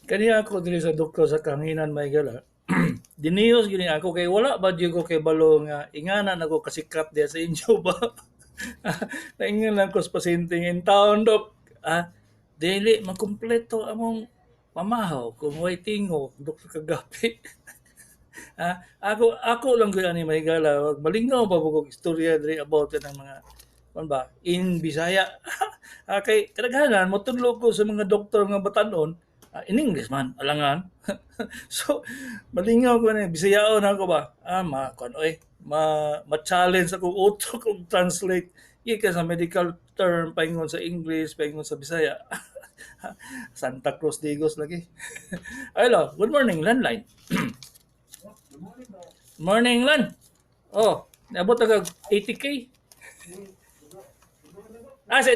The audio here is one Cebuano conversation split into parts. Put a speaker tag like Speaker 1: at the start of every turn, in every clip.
Speaker 1: Kaniya ako diri sa doktor sa Kanginan, Michael. Diniyos gini ako kay wala ba jud ko kay balo nga ingana na ko kasikat diya sa inyo ba. Naingon lang ko sa pasyente nga taon, dok. Dili makumpleto among pamahaw kung way tingog, Dr. Kagapi. Ako lang gyud ani, mahigala, malingaw pa ko istorya diri about ng mga kuan ba in Bisaya. Kay kadaghanan motudlo ko sa mga doktor nga batanon in English man alangan. So malingaw ko na Bisayaon ako ba. Ma kuan oy, ma ma-challenge ako utok og translate gikan sa medical term paingon sa English, paingon sa Bisaya. Santa Cruz Digos lagi. Hello, good morning, landline. Morning, Lan. Oh, naabot na kag 80K. Si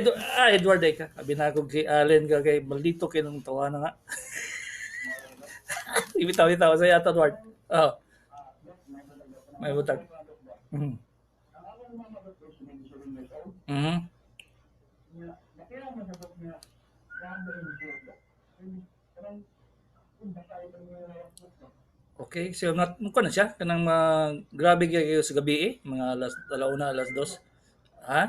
Speaker 1: Edward ay ka. Abi na ako kay Allen ka kay maldito kay nung tawa na nga. Ibitaw bitaw sa yato, Edward. Oh. May butag. Okay, so not mo na siya kanang mga grabe kayo sa gabi eh, mga alas 1, alas 2. Ha?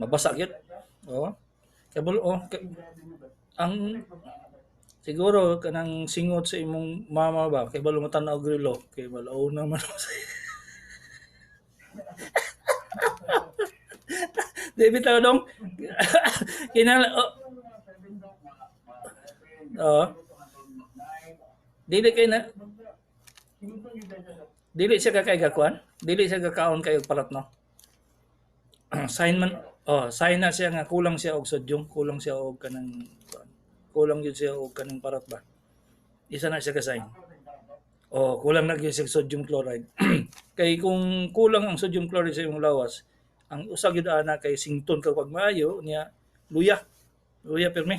Speaker 1: Mabasa gyud. Oo. Kabul oh, ang siguro kanang singot sa imong mama ba kay balo matan-aw og relo kay balo na man. Di bitaw dong. Kinahanglan oh. Oo. Dili kay na dili siya kakay gakuan, dili siya kakaon kayo parat no. Sign man oh, sign na siya nga kulang siya og sodium, kulang siya og kanang kuan. Kulang gyud siya og kanang parat ba. Isa na siya ka sign. Oh, kulang na gyud siya sodium chloride. Kay kung kulang ang sodium chloride sa imong lawas, ang usa gyud ana kay sington ka pag maayo niya luya. Luya pirmi.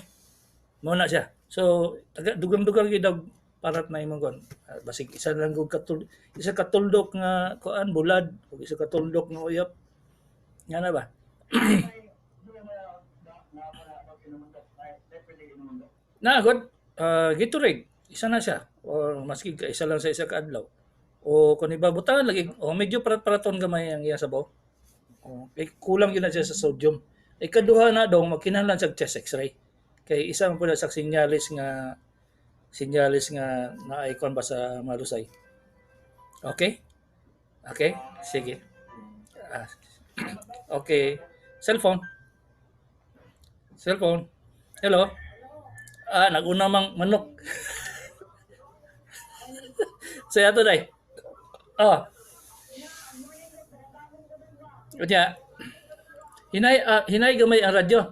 Speaker 1: Mao na siya. So taga dugang-dugang gyud og parat na imong kuan. Basig isa lang gud katul isa ka tuldok nga kuan bulad ug isa ka tuldok nga uyap. Nga na ba? Na god, Gatorade. Isa na siya. Or maski ka isa lang sa isa ka adlaw. O kung iba butangan lagi o medyo parat-paraton gamay ang iya sabaw. O, kay kulang yun na siya sa sodium. Ikaduha na dong magkinahanglan siya chest x-ray. Kay isa man pud na sa sinyalis nga naay kuan ba sa malusay. Okay? Okay? Sige. Okay. Cellphone. Cellphone. Hello. Naguna mang manok. Saya to day. Oh. Unya. Hinay gamay ang radyo.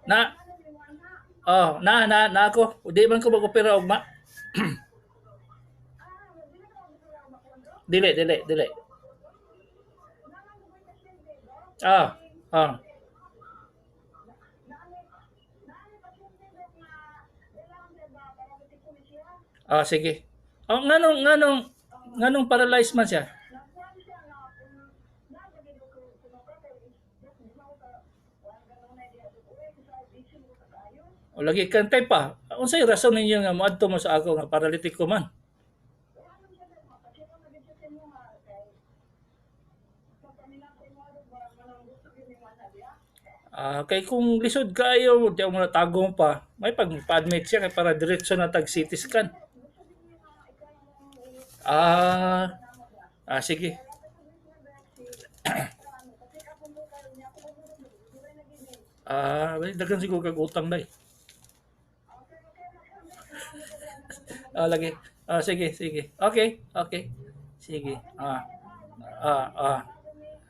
Speaker 1: Na. Oh, na na na ako. Di man ko mag-opera ugma. Dili, dili, dili. Ah. Sige. Oh, nganong paralyzed man siya? O lagi kantay pa. Unsay rason ninyo nga moadto mo sa ako nga paralitiko man? Kay kung lisod kaayo, di mo natagong pa. May pag pa-admit siya kay para diretso na tag CT scan. Sige. Daghan siguro kag utang day. Lagi. Sige, sige. Okay, okay. Sige.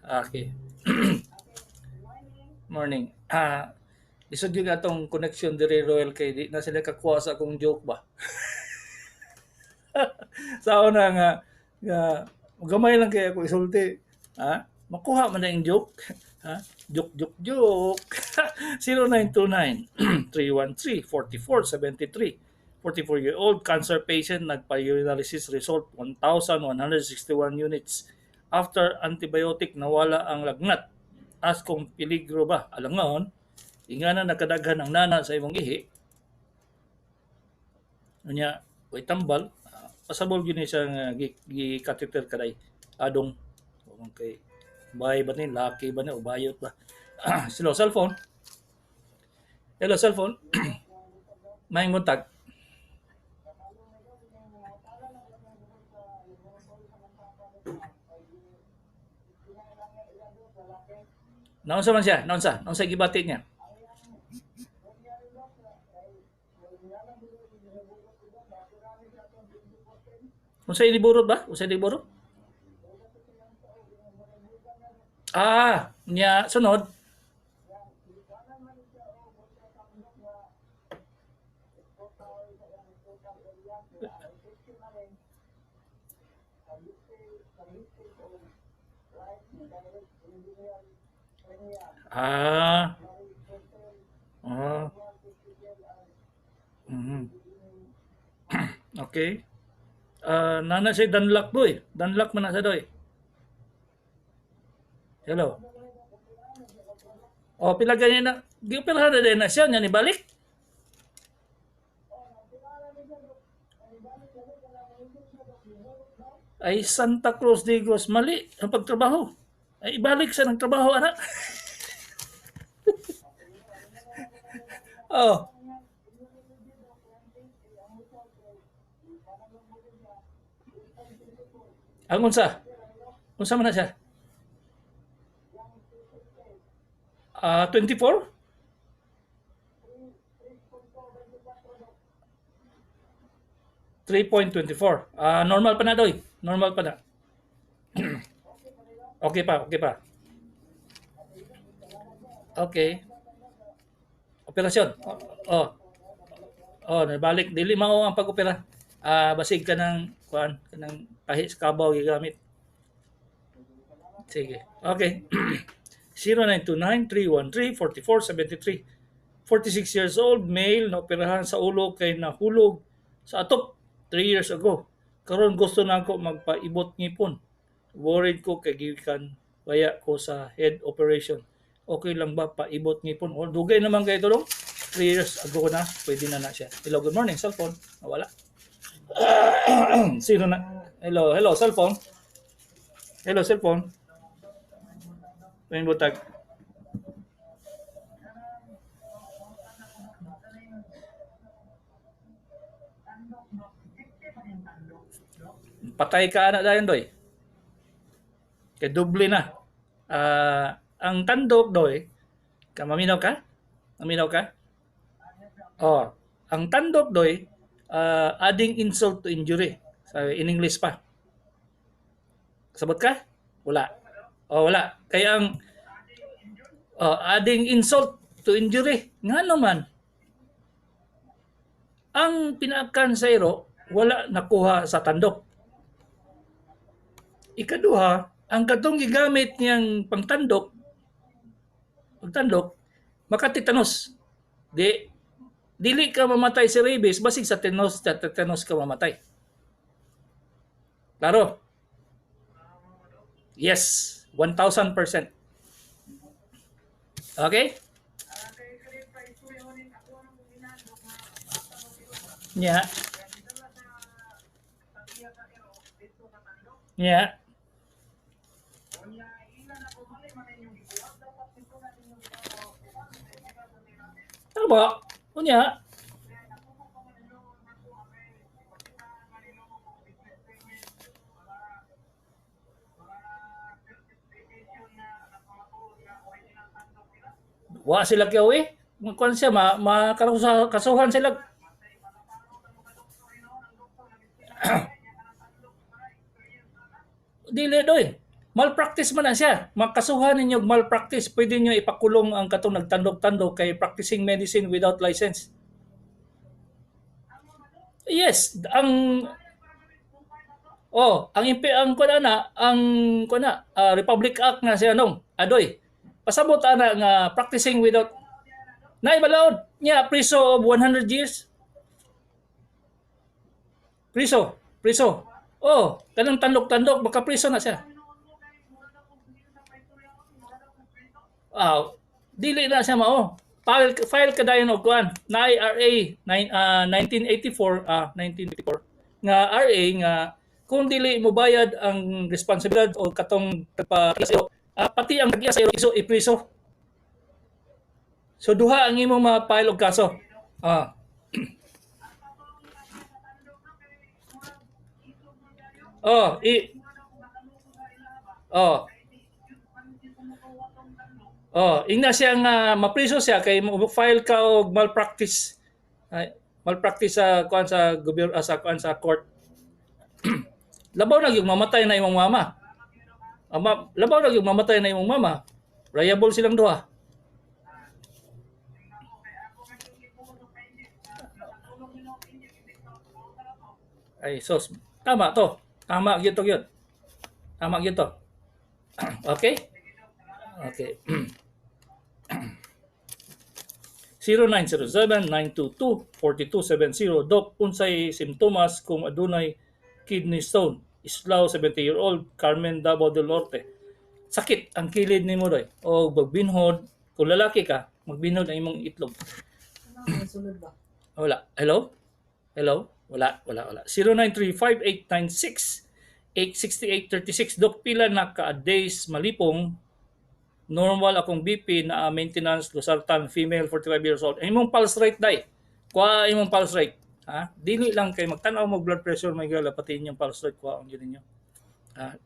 Speaker 1: Okay. Morning. Ah, lisod gyud atong connection diri, Royal, kay di na sila kakuha sa akong joke ba. Sa una nga gamay lang kay ako isulti. Ha? Makuha man na yung joke. Ha? Joke, joke, joke. 0929 313 4473. 44-year-old cancer patient, nagpa-urinalysis, result 1,161 units. After antibiotic, nawala ang lagnat. Ask kung peligro ba. Alangon, ingana nakadaghan ang nana sa imong ihi. Unya, way tambal, pasabol gyud ni siya nga gi-catheter kaday. Adong okay. Bay ba ni, laki ba ni o bayot ba? Hello, cellphone. Hello, cellphone. Maayong buntag. Naunsa man siya? Naunsa? Naunsa gibati niya? Unsa iniburot ba? Unsa iniburot? Ah, nya sunod. Ah. Ah. Okay. Ah, nana siya danlak doy. Danlak man na siya doy. Hello. Oh, pila gani na gioperahan na din na siya nya nibalik. Ay, Santa Cruz Digos, mali ang pagtrabaho. Ay, ibalik sa ng trabaho ana. Oh. Ang unsa? Unsa man na siya? Ah, 24? 3.24. Ah, normal pa na doy. Normal pa na. Okay pa, okay pa. Okay. Operasyon. Oh. Oh, nabalik dili mao ang pag-opera. Ah, basig ka ng kuan, kanang tahi sa kabaw gigamit. Sige. Okay. 0929-313-4473. 46 years old, male, naoperahan sa ulo kay nahulog sa atop 3 years ago. Karon gusto na ako magpaibot ngipon. Worried ko kay gikan baya ko sa head operation. Okay lang ba paibot ngipon? O, dugay naman kay tulong. 3 years ago na, pwede na na siya. Hello, good morning, cellphone. Nawala. Sino na? Hello, hello, cellphone. Hello, cellphone. Maayong buntag. Patay ka ana dayon doy. Kay doble na. Ang tandok doy, ka maminaw ka? Maminaw ka? Oh, ang tandok doy, adding insult to injury. Sa in English pa. Sabot ka? Wala. Oh, wala. Kaya ang oh, adding insult to injury. Nga naman, ang pinaakan sa iro, wala nakuha sa tandok. Ikaduha, ang katong gigamit niyang pangtandok, makatitanos. Di, dili ka mamatay sa rabies, basig sa tetanus ka mamatay. Klaro? Yes, 1,000%. Okay? Yeah. Yeah. Tama. Unya. Wa sila kaya eh. Kuan siya, ma kasuhan sila. Dili doy. Malpractice man na siya. Makasuhan ninyo og malpractice. Pwede niyo ipakulong ang katong nagtandok-tandok kay practicing medicine without license. Yes, ang oh, ang impi ang kuan ana, ang kuan na, Republic Act na siya nung adoy. Pasabot ana nga practicing without na balaod niya, priso of 100 years. Priso, priso. Oh, kanang tandok-tandok makapriso na siya. Ah, dili na siya mao. File ka dayon og kuan, na RA 9, 1984, 1984 nga RA nga kung dili mo bayad ang responsibilidad o katong tagpa sa iyo, pati ang tag sa iyo iso ipriso. So duha ang imong ma-file og kaso. Ah. Oh, i Oh. Oh, ingna siya nga mapriso siya kay mo file ka og malpractice. Ay, malpractice sa kuan sa gobyerno, sa kuan sa court. Labaw na gyud mamatay na imong mama. Ama, labaw na gyud mamatay na imong mama. Liable silang duha. Ay sos, tama to. Tama gyud to gyud. Tama gyud to. Okay? Okay. 0907-922-4270. Dok, unsay simptomas kung adunay kidney stone? Islaw, 70-year-old, Carmen, Davao del Norte. Sakit ang kilid nimo doy. O magbinhod, kung lalaki ka, magbinhod ang imong itlog.
Speaker 2: Ano sunod ba?
Speaker 1: Wala. Hello? Hello? Wala, wala, wala. 0935-896-86836. Dok, pila na ka days malipong normal akong BP na maintenance losartan, female, 45 years old. Ang imong pulse rate dai. Kuha imong pulse rate. Ha? Dili lang kay magtan-aw mo blood pressure may gala, pati inyong pulse rate kuha ang yun ninyo. Ha?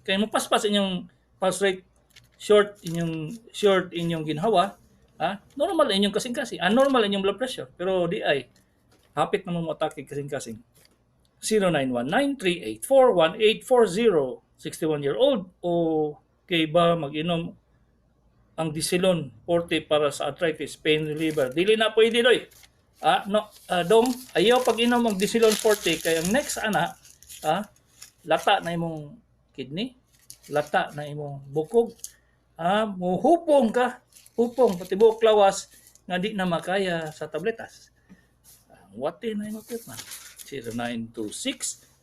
Speaker 1: Kay mo paspas inyong pulse rate, short inyong ginhawa, ha? Normal inyong kasing-kasing. Ah, normal inyong blood pressure, pero di ay hapit na mo mo-atake kasing-kasing. 0919-384-1840, 61-year-old, o kay ba mag-inom ang Disilon Forte para sa arthritis, pain reliever? Dili na pwede doy. Ah, no, dong, ayaw pag-inom ang Disilon Forte kay ang next ana, lata na imong kidney, lata na imong bukog, muhupong ka, hupong pati buok lawas nga di na makaya sa tabletas. Wate na imong pirma.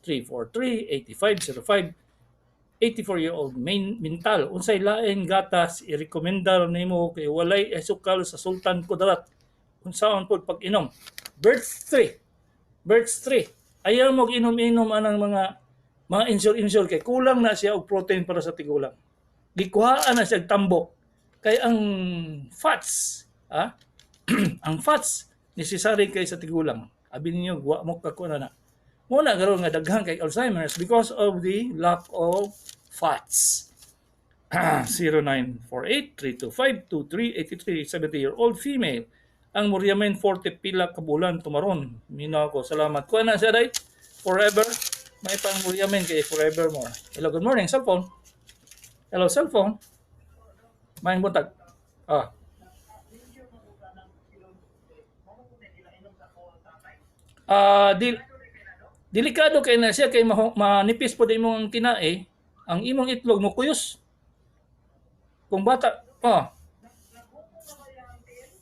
Speaker 1: 0926-343-8505. 84-year-old main mental, unsay lain gatas i-rekomendar nimo kay walay asukal sa Sultan Kudarat, unsaon pod pag-inom? Birch tree, birch tree. Ayaw mo inom-inom anang mga insure-insure kay kulang na siya og protein para sa tigulang. Gikuhaan na siya og tambok kay ang fats, ang fats necessary kay sa tigulang. Abi ninyo wa mo kakuha na. Muna karon nga daghan kay Alzheimer's because of the lack of fats. 0948-325-2383, 70-year-old female. Ang Muriamen Forte pila ka bulan tumaron? Minaw ko. Salamat. Kuha na siya day. Forever. May pang Muriamen kay forever more. Hello, good morning. Cellphone. Hello, cellphone. Maayong buntag. Ah. Ah, delikado kay na siya kay manipis po imong tinae, ang imong itlog mo kuyos. Kung bata, oh.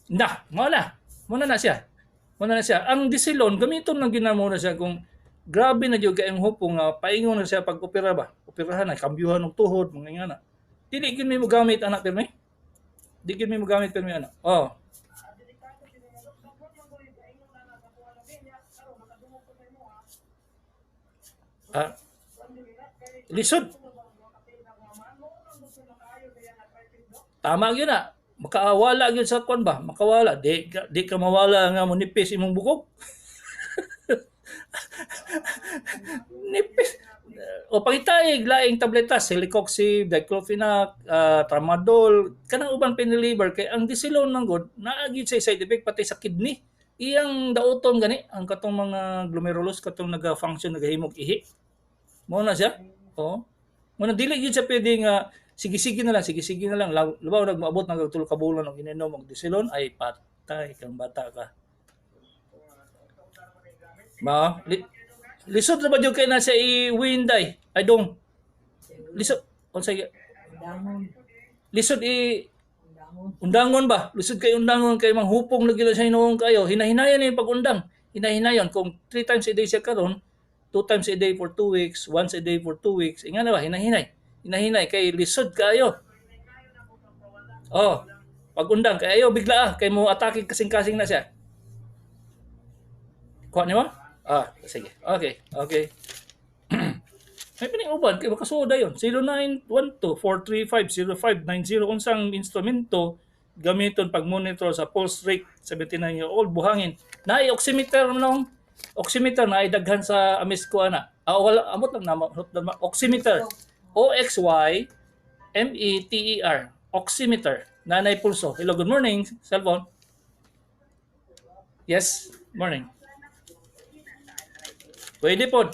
Speaker 1: Na, mo na. Mo na na siya. Mo na na siya. Ang Disilon gamiton lang ginamo na siya kung grabe na jud kay ang hupong nga paingon na siya pag opera ba. Operahan na kambyuhan og tuhod mga ingana. Dili gyud mi mo gamit anak pirmi. Di gyud mi mo gamit pirmi anak. Oh. Ah, lisod. Tama gyud na. Makawala gyud sa kwan ba? Makawala. Di ka mawala nga monipis imong bukog. Nipis. O pangitaig laing tabletas, celecoxib, diclofenac, tramadol, kanang uban pain reliever kay ang Disilon man gud naa gyud sa side effect pati sa kidney. Iyang dauton gani ang katong mga glomerulus katong naga-function nagahimog ihi. Mao na siya. Oo. Muna dili gyud siya pwede nga sige-sige na lang, sige-sige na lang. Labaw nagmaabot na 3 ka bulan og ininom og Desolon, ay patay kang bata ka. Ma, lisod na ba jud kay na siya i-winday? Ay dong, lisod unsay
Speaker 2: Undangon.
Speaker 1: Lisod i
Speaker 2: Undangon.
Speaker 1: Undangon ba? Lisod kay undangon kay manghupong lagi lang siya hinuon kayo. Hinahinayan yung pag-undang. Hinahinayon kung 3 times a day siya karon, 2 times a day for 2 weeks, once a day for 2 weeks. Inga na ba? Hinahinay. Hinahinay kay lisod kayo. Oh, pag-undang kay ayo bigla ah kay mo atake kasing-kasing na siya. Kuha nimo? Ah, sige. Okay. May pining uban kay makasuoda yon. 0912-435-0590, unsang instrumento gamiton pag-monitor sa pulse rate 79-year-old buhangin. Naay oximeter nong oximeter na ay daghan sa Amisco ana. Ah, wala, amot lang na oximeter. O X Y M E T E R, oximeter. Nanay pulso. Hello, good morning. Cellphone. Yes, morning. Pwede po.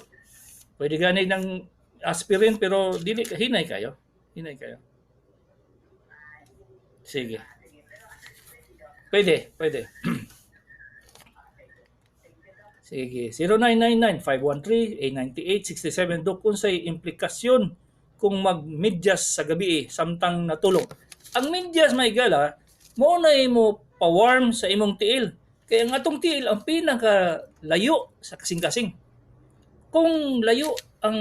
Speaker 1: Pwede gani ng aspirin pero dili hinay kayo. Hinay kayo. Sige. Pwede, pwede. Sige. 0999-513-898-67. Dok, unsay implikasyon kung magmedyas sa gabi samtang natulog? Ang medyas, may gala, mo na mo pa-warm sa imong tiil. Kaya ang atong tiil ang pinakalayo sa kasing-kasing. Kung layo ang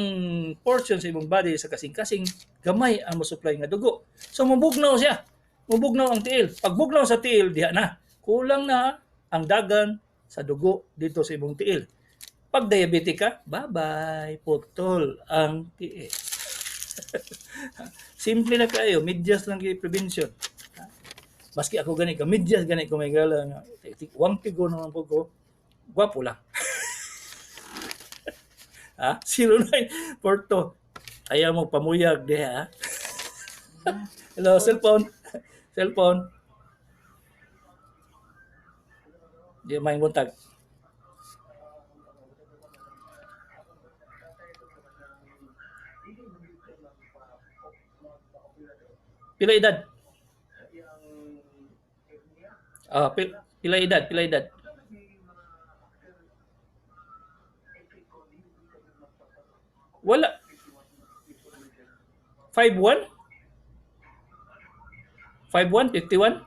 Speaker 1: portion sa imong body sa kasing-kasing, gamay ang mosupply nga dugo. So mubugnaw siya. Mubugnaw ang tiil. Pag bugnaw sa tiil, diha na. Kulang na ang dagan sa dugo dito sa imong tiil. Pag diabetic ka, bye-bye, putol ang tiil. Simple na kayo, medyas lang kay prevention. Maski ako gani ka, medyas gani ko may gala nga, wang tigo naman po ko, gwapo lang. Ha? 0942. Ayaw mo pamuyag diha. Hello, cellphone. Cellphone. Di may buntag. Pila edad? Ah, pila edad, pila edad. Wala. 5'1? 5'1? 51?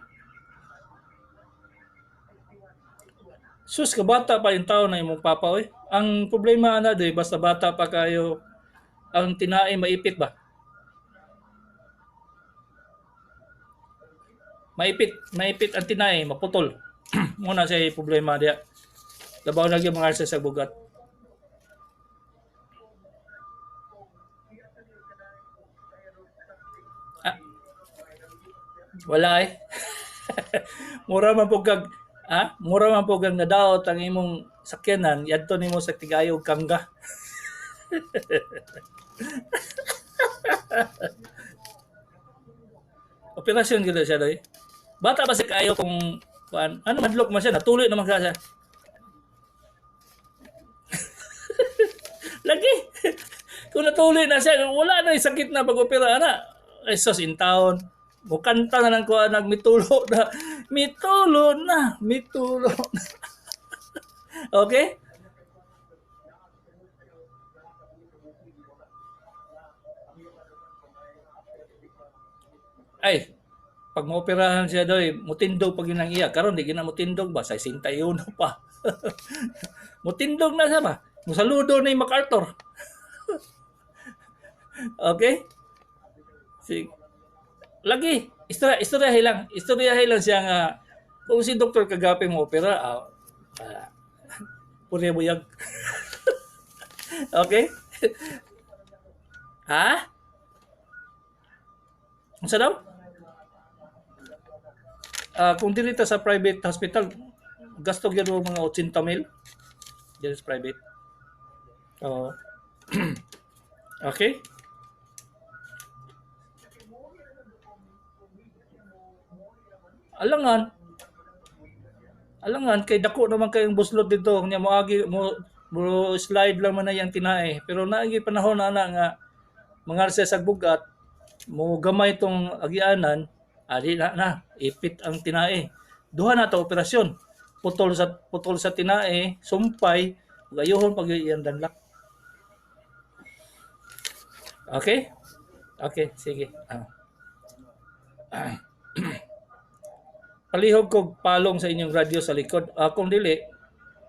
Speaker 1: Sus, kabata pa yung tao na imong papa, oy. Ang problema na doy, basta bata pa kayo, ang tinae maipit ba? Maipit, maipit ang tinae, maputol. Muna siya yung problema diya. Labaw na gyud mga sa bugat. Ah, wala eh. Mura man po kag, ah, mura man po kag nadaot ang imong sakyanan, yadto nimo sa tigayog kangga. Operasyon gyud siya doy. Bata pa siya kayo kung kuan, ano madlok man siya, natuloy naman siya. Lagi. Kung natuloy na siya, wala na sakit na pag-opera ana. Ay sus in town. Mukanta na lang ko nagmitulo na. Mitulo na, mitulo na. Okay? Ay, pag maoperahan siya doy, mutindog pag yun ang iya. Karon di gina mutindog ba? Sa 61 pa. Mutindog na siya ba? Musaludo na yung MacArthur. Okay? Sige. Lagi, istorya lang. Istorya lang siya nga kung si Dr. Kagape mo opera, puri buyag. Okay? Ha? Unsa daw? Kung dili ta sa private hospital, gasto gyud mo mga 80 mil. Dili sa private. Oo. Okay? Alangan. Alangan kay dako naman kayong buslot dito nya moagi mo, mo slide lang man na yang tinae. Pero naagi panahon na ana nga Mangar siya sa bugat, mo gamay tong agianan, ali na na, ipit ang tinae. Duha na to operasyon. Putol sa tinae, sumpay, gayuhon pag iyang danlak. Okay? Okay, sige. Ah. Palihog kog palong sa inyong radyo sa likod. Kung dili,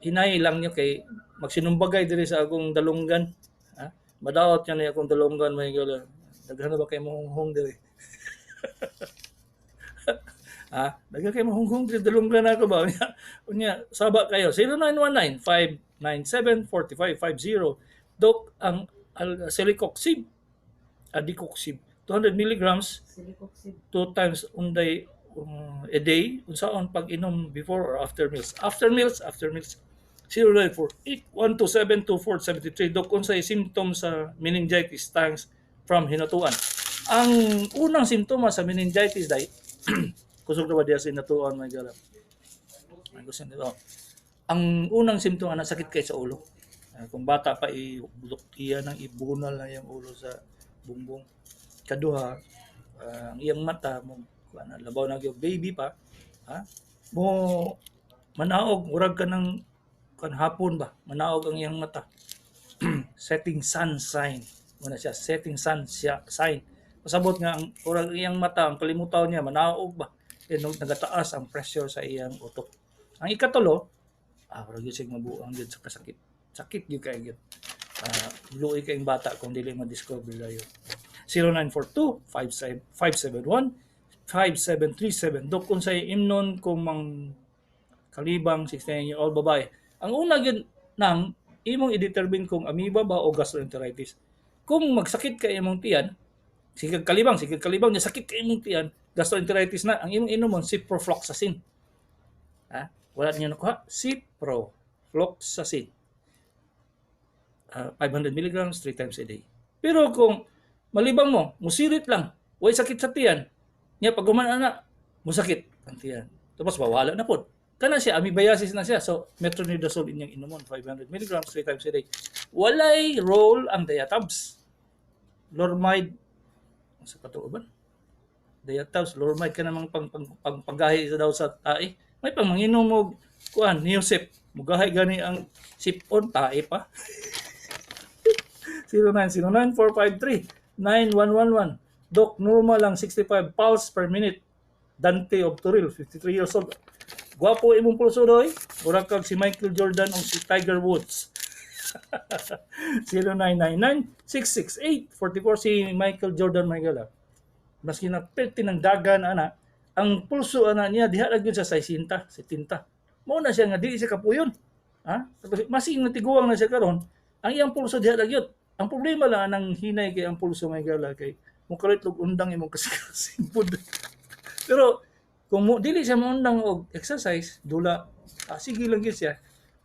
Speaker 1: hinay lang nyo kay magsinumbagay diri sa akong dalunggan. Ha? Madaot niya na akong dalunggan, may gala. Daghan na ba kay mohunghong diri? Ha? Daghan kay mohunghong diri dalunggan ako ba? Unya, unya saba kayo. 0919-597-4550. Dok, ang celecoxib, celecoxib, 200 milligrams,
Speaker 2: Celecoxib.
Speaker 1: 2 times unday a day, unsaon pag-inom, before or after meals? After meals, after meals. 0948-127-2473. Dok, unsay symptoms sa meningitis? Thanks from Hinatuan. Ang unang simptoma sa meningitis dai, kusog na ba diya sa Hinatuan, may gala? Ay, gusto nito. Ang unang simptoma na sakit kay sa ulo. Kung bata pa, iya nang ibunal na yung ulo sa bumbong. Kaduha, ang iyang mata mo kuan, labaw na gyud baby pa, ha, mo manaog, murag ka ng kan hapon ba, manaog ang iyang mata, setting sun sign mo na siya, setting sun siya sign. Pasabot nga ang murag iyang mata, ang kalimutaw niya manaog ba. Then nagataas ang pressure sa iyang utok. Ang ikatulo, murag gyud siya mabuang gyud sa kasakit, sakit gyud kay gyud. Luoy kayong bata kung dili ma-discover dayon. 0942 571 5737. Dok, kung sa imnon kung mang kalibang 69-year-old babae. Ang una gyud nang imong i-determine kung amoeba ba o gastroenteritis. Kung magsakit ka imong tiyan, sige kalibang, niya sakit ka imong tiyan, gastroenteritis na. Ang imong inomon, ciprofloxacin. Ha? Wala niyo nakuha? Ciprofloxacin. 500 milligrams 3 times a day. Pero kung malibang mo, musirit lang, way sakit sa tiyan, niya pag human ana, musakit ang tiyan. Tapos mawala na pod. Kana siya, amoebiasis na siya. So, metronidazole inyong inomon, 500 milligrams 3 times a day. Walay role ang diatabs. Lormide, sa katuoban? Diatabs, Lormide ka namang pang panggahi sa daw sa tae. May pang manginom mo, kuan, Neosip. Mugahi gani ang sipon, tae pa. 0909-453-9111. Dok, normal lang 65 pulse per minute. Dante of Toril, 53 years old. Gwapo imong pulso doy. Mura kag si Michael Jordan o si Tiger Woods. 0999-668-44. Si Michael Jordan, may gala. Maski na perti ng dagan ana, ang pulso ana niya diha lang yun sa 60, 70. Mao na siya nga dili siya kapuyon. Ha? Masing natiguang na siya karon, ang iyang pulso diha lang yun. Ang problema lang anang hinay kay ang pulso, may gala, kay mukalit og undang imong kasing-kasing. Pero kung mo dili siya moundang og exercise, dula, sige lang gyud siya.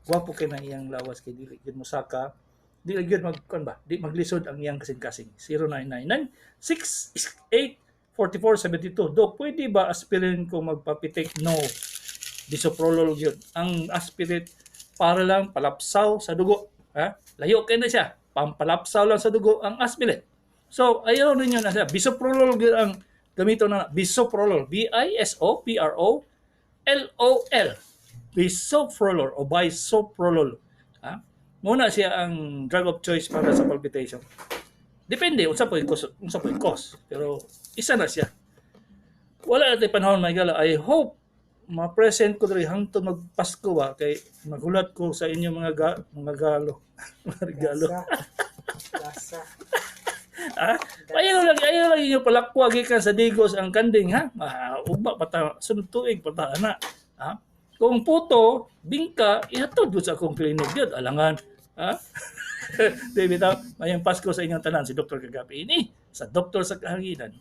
Speaker 1: Gwapo kay na iyang lawas kay dili gyud mosaka. Dili gyud mag kuan ba? Di maglisod ang iyang kasing-kasing. 0999 668 4472. Dok, pwede ba aspirin kung magpapitik? No. Bisoprolol gyud. Ang aspirin para lang palapsaw sa dugo. Ha? Layo kay na siya. Pampalapsaw lang sa dugo ang aspirin. So, ayaw ninyo na siya. Bisoprolol gyud ang gamito na bisoprolol. bisoprolol. Bisoprolol o bisoprolol. Ha? Muna siya ang drug of choice para sa palpitation. Depende unsa po cause, unsa po cause. Pero isa na siya. Wala na panahon, may gala. I hope ma-present ko diri hangtod magpasko ba kay maghulat ko sa inyo mga mga galo. Mga regalo.
Speaker 2: Gasa. Gasa.
Speaker 1: Ha? Ayaw lang inyo palakwa gikan sa Digos ang kanding, ha. Ugma pa ta, sunod tuig pa ta ana. Ha? Kung puto, bingka, ihatod gud sa akong clinic gyud alangan. Ha? Di bitaw, mayong Pasko sa inyong tanan, si Dr. Kagapi ini sa Doktor sa Kahanginan.